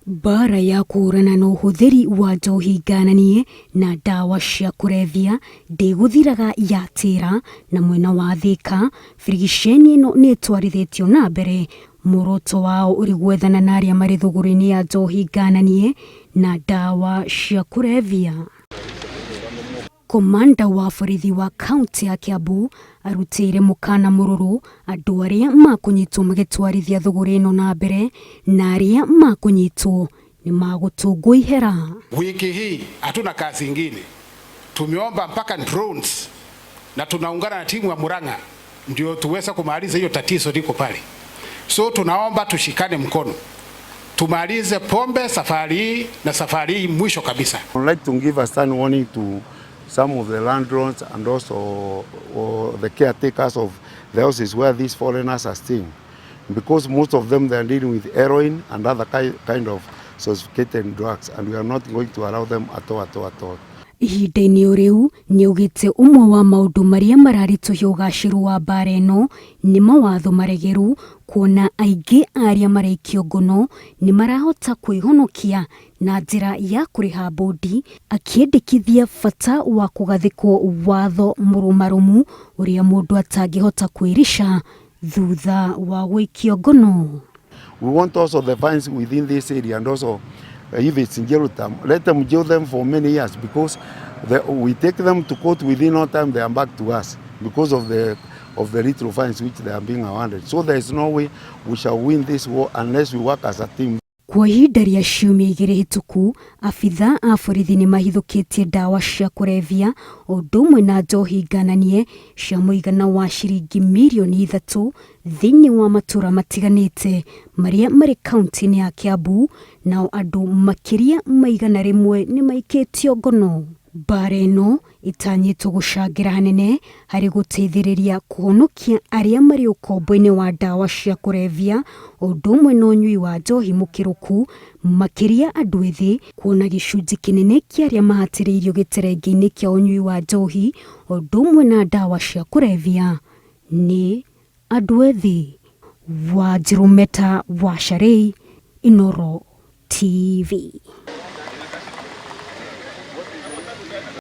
Mbaara ya kũhũrana na ũhũthĩri wa njohi ngananie na ndawa cia kũrebia ndĩgũthiraga yatĩra, na mwena wa Thĩka birigiceni ĩno nĩ ĩtwarithĩtio na mbere, muoroto wao ũrĩ gwethana na arĩa marĩ thũgũrĩ-inĩ ya njohi ngananie na ndawa cia kũrebia. Komanda wa borithi wa kaunti ya Kiambu arutĩire mũkana mũrũrũ andũ arĩa makũnyitwo magĩtwarithia thũgũrĩ ĩno na mbere na arĩa makũnyitwo nĩ magũtũngwo ihera. Wiki hii hatuna kazi ingine, tumeomba mpaka drones na tunaungana na timu ya Murang'a ndio tuweze kumaliza hiyo tatizo liko pale. So tunaomba tushikane mkono tumalize pombe safari hii na safari hii mwisho kabisa. I'd like to give a stern warning to some of the landlords and also the caretakers of the houses where these foreigners are staying, because most of them, they are dealing with heroin and other kind of sophisticated drugs, and we are not going to allow them at all, at all, at all. Ihinda-inĩ o rĩu nĩaugĩte ũmwe wa maũndũ marĩa mararitũhia ũgacĩru wa mbara ĩno nĩ mawatho maregeru, kuona aingĩ a arĩa maraikio ngono nĩ marahota kwĩhonokia na njĩra ya kũrĩha bũndi, akĩendekithia bata wa kũgathĩkwo watho mũrũmarũmu ũrĩa mũndũ atangĩhota kwĩrica thutha wa gũikio ngono. We want also the fines within this area, and also if it's in jail term, let them jail them for many years, because we take them to court, within no time they are back to us because of the little fines which they are being awarded. So there is no way we shall win this war unless we work as a team. Kwa ihinda rĩa ciumia 2 hĩtũku, abitha a borithi nĩ mahithũkĩtie ndawa cia kũrebia o ũndũ ũmwe na njohi ngananie cia mũigana wa ciringi mirioni 3 thĩinĩ wa matũra matiganĩte marĩa marĩ kaunti-inĩ ya Kiambu, nao andũ makĩria ma 100 nĩ maikĩtio ngono. Mbara ĩno ĩtanyĩtwo gũcangĩra hanene harĩ gũteithĩrĩria kũhonokia arĩa marĩ ũkombo-inĩ wa ndawa cia kũrebia o ũndũ ũmwe na ũnyui wa njohi mũkĩrũku, makĩria andũ ethĩ, kuona gĩcunjĩ kĩnene kĩa arĩa mahatĩrĩirio gĩterenge-inĩ kĩa ũnyui wa njohi o ũndũ ũmwe na ndawa cia kũrebia nĩ andũ ethĩ. Wanjirũ Meta wa Sharei, Inooro TV.